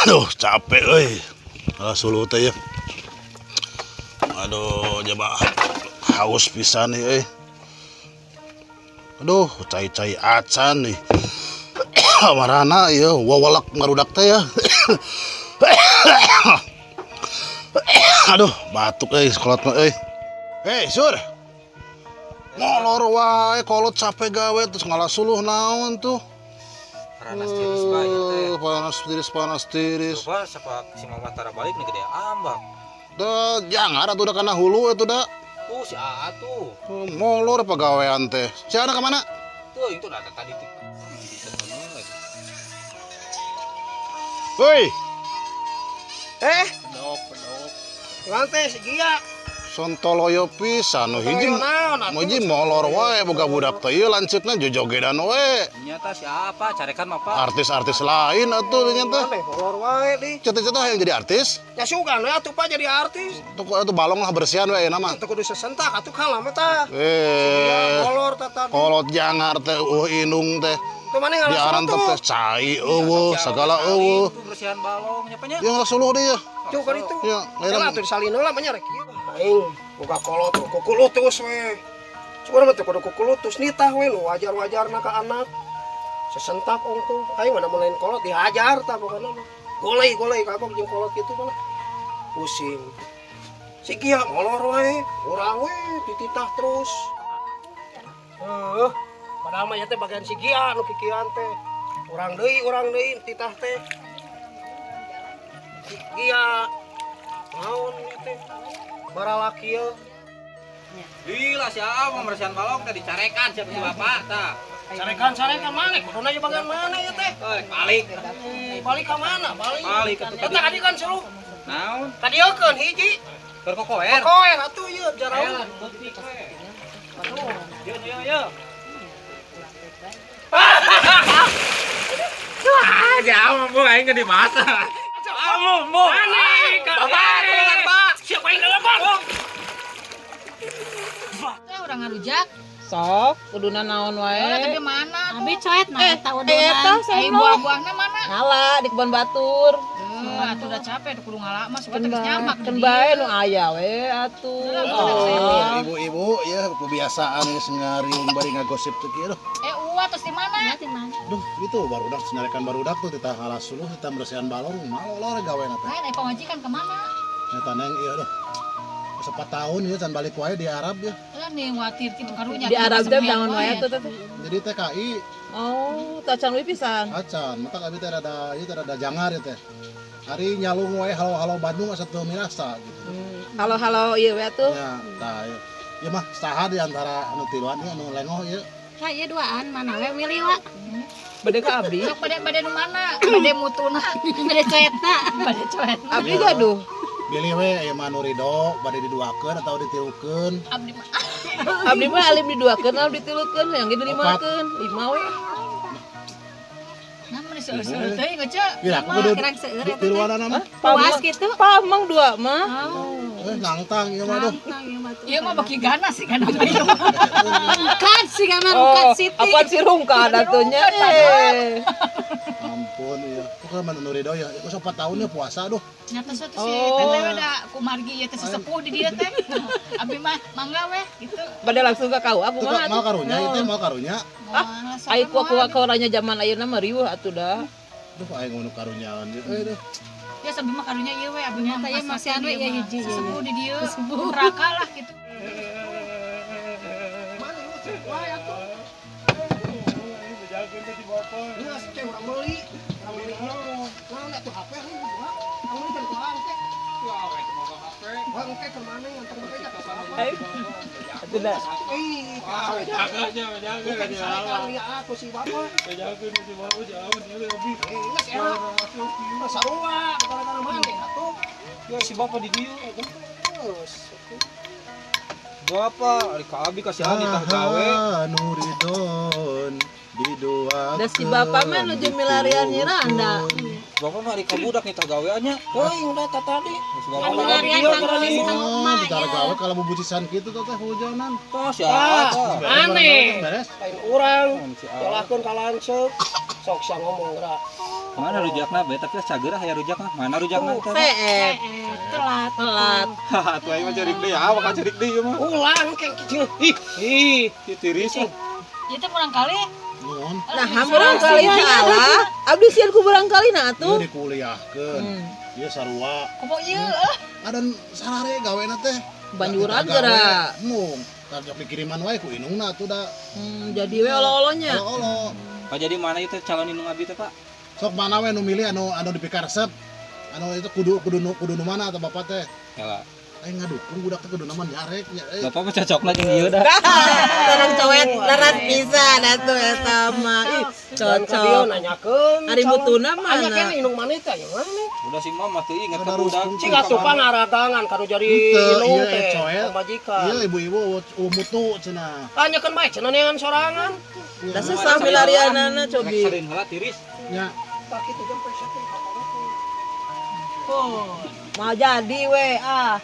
Aduh, capek euy. Ah, suluh teh ya. Aduh, jaba haus pisan nih euy. Aduh, cai-cai acan nih. Marana ya, wawalak ngarudak teh ya. Aduh, batuk euy sekolah mah euy. Hei, Sur. Molor wae kolot capek gawe terus ngalah suluh naon tuh. Panas tiris, Pak, ieu teh. Eh, panas tiris, panas tiris. Coba siapa si Mama tara balik nih gede ambak. Da jangan atuh da kana hulu atuh da. Tuh si Aa tuh. Molor pagawean teh. Si Ana kemana? Tuh itu udah ada tadi tuh. Lagi. Woi, Eh, Pedok, pedok. lantai si Gia. Sontoloyo pisan nu hiji. Naon atuh? Hiji molor wae boga budak teh ieu lanceukna jojogedan we. Nyata si Aa, carekan mah, Pak. Artis-artis lain atuh dinya teh. Maneh molor wae di. Cita-cita hayang jadi artis. Ya sugan we atuh, Pak, jadi artis. Tuh atuh balong lah bersihan we ayeuna mah. Teu kudu sesentak atuh kalah mah tah. Eh, Molor tah tadi. Kolot jangar teh eueuh indung teh. Teu maneh ngalah Diarantep teh cai eueuh sagala eueuh. Itu bersihan balong nya nya. Ya suluh deui ya. Cuk kan itu. Ya, Ya ayeuna atuh disalin heula mah nya rek kieu. Aing boga kolot tuh kukulutus we. Cuman mah teu kudu kukulutus nitah we nu wajar-wajarna ka anak. Sesentak ongko. Aing mah mun lain kolot dihajar tah pokona mah. Golei-golei kagok jeung kolot kitu mah. Pusing. Si Gia molor wae, urang we dititah terus. Heuh, padahal mah ieu teh bagian si Gia nu kikieuan teh. Urang deui titah teh. Si Gia naon ieu teh? Baralaki ieu. Gila si Aa mau bersihan balong teh dicarekan siapa si Bapak tah. Carekan-carekan mana? Kuduna ieu bagian mana ieu teh? Eh, balik. Eh, balik ka mana? Balik. Balik ke Eta tadi kan seru. Naon? Kadieukeun hiji. Keur kokoer. Kokoer atuh ieu jaraun. Ayo, beutik we. Yo yo yo. Ah, jauh mampu aing ke di masa. Amu, mu. Bapak, tulungan, Pak. Siapa yang telepon? Teh urang ngarujak. Sok, kuduna naon wae. Lah tapi mana? Abi coet nah eta eta udunan. Ai seno. buah-buahna mana? Ngala di kebon batur. Heuh, atuh udah capek tuh kudu ngala mah suka teh geus nyamak. Keun bae nu aya we atuh. Oh, ibu-ibu ya kebiasaan geus ngariung bari ngagosip teh kieu. Eh, uwa terus di mana? Di mana? Duh, itu barudak senyarekan barudak tuh titah ngalah suluh titah bersihan balong molor gawe teh. Lain ai pamajikan kemana? Nyata neng ieu duh. Geus 4 tahun ya can balik wae di Arab ya. Lah nih khawatir kitu karunya. Di Arab teh naon wae atuh teh. Jadi TKI. Oh, tacan we pisan. Acan, mata abi teh rada ieu teh rada jangar ya teh. Hari nyalung wae halo-halo Bandung asa teu mirasa gitu. Halo-halo ieu we atuh. Ya, tah ieu. Ieu mah saha di antara anu tiluan ieu anu lengoh ieu? Lah ieu duaan mana we milih wa? Bade ka abdi. Sok bade bade nu mana? Bade mutuna, bade coetna, bade coetna. Abdi gaduh. Pilih we ieu mah anu ridho bade diduakeun atau ditilukeun. Abdi mah Abdi mah alim diduakeun, alim ditilukeun, yang ge dilimakeun. Lima we. Nah, mun seueur-seueur teuing ngece. Kira aku kudu Kurang seueur eta teh. tiluanana mah. Puas kitu. Pamang dua mah. Eh, nangtang ieu mah duh. Ieu mah baki ganas sih kan apa ieu. Rungkat sih kan rungkat Oh, Siti. apaan sih rungkat atunya? Eh. Ampun iya. Kok kan anu ridho ya? Geus 4 tahun ya puasa duh. Nyata suatu si teteh we da kumargi ieu teh sesepuh di dieu teh. Abi mah mangga we gitu. Bade langsung ka KUA Itu kumaha mau atuh? karunya ieu teh mau karunya. Ah, Ai kuah kuah zaman ayeuna mah riweuh atuh dah. Duh aing ngono karunyaan ieu. Eh duh. Ya sabi mah karunya ieu we abi mah ieu masih anu ieu hiji. Sesepuh di dieu. Neraka lah gitu. Mana lu cek wae atuh. Ya, cek urang meuli. Urang meuli ieu. Naon atuh HP euy buka. Urang meuli kan ku aing teh. Ya, we teu boga HP. Wah, engke ke mana nganter engke ka apa? Atuh dah. Ih, jaga jaga jaga. Lihat aku si bapak. Jaga si bapak jauh dia lebih. Eh, geus era. Sarua, gara-gara mana atuh. Ya si Bapak di dieu. Terus. Bapak, ari ka abi kasihan ditah gawe. Anu ridon diduakeun. Da si bapak mah nuju milarian nyiranda. Bapak mah ari ka budak nitah gaweannya. Teuing da tah tadi. Si Bapak mah Milarian di dieu kang keur si kang Oh, emak bicara ya. gawe kalau bubucisan kitu tuh teh hujanan. Tah si Aa tah. Aneh. Beres. Lain urang. Si Aa. Nyalahkeun ka lanceuk. Sok sia ngomong geura. Mana rujakna bae tapi cager aya rujakna. Mana rujakna teh? Seep. Telat. Telat. Haha, tuh aing mah cerik deui. Ah, bakal cerik deui ieu mah. Ulang keng kieu. Ih, ih. Ieu tiris. Ieu teh murangkalih. Nuhun. Nah, murangkalih salah. Abdi sieun ku murangkalih na Ieu atuh. dikuliahkeun. Ieu sarua. Komo ieu. Adan sarare gawena teh. Banjuran Gawe, geura. Mung. Tah dikiriman wae ku indungna atuh da. Jadi we olo-olonya. Olo-olo. Pak, jadi mana itu calon indung abi teh, Pak? Sok mana we nu milih anu anu dipikaresep? Anu itu kudu kudu nu kudu nu mana atau bapak teh? Kela. Aing ngadukung budak teh kudu nama nyarek nya euy. Bapak mah cocokna jeung ieu dah. Orang cowet larat pisan atuh eta mah. Ih, Dan ka dieu cocok. nanyakeun. Ari mutuna Aya mana? keneh indung maneh teh aya mana? Udah sih mah teu inget ka Ada budak. rusung. Cing atuh pangaragangan kanu jadi Henteu, indung iya, teh coet. pamajikan. Iya ibu-ibu mutu cenah. Tanyakeun bae cenah neangan sorangan. Da susah milarianana cobi. Rek heula tiris. Nya. Tah kitu jam pesek teh. Mau jadi we ah.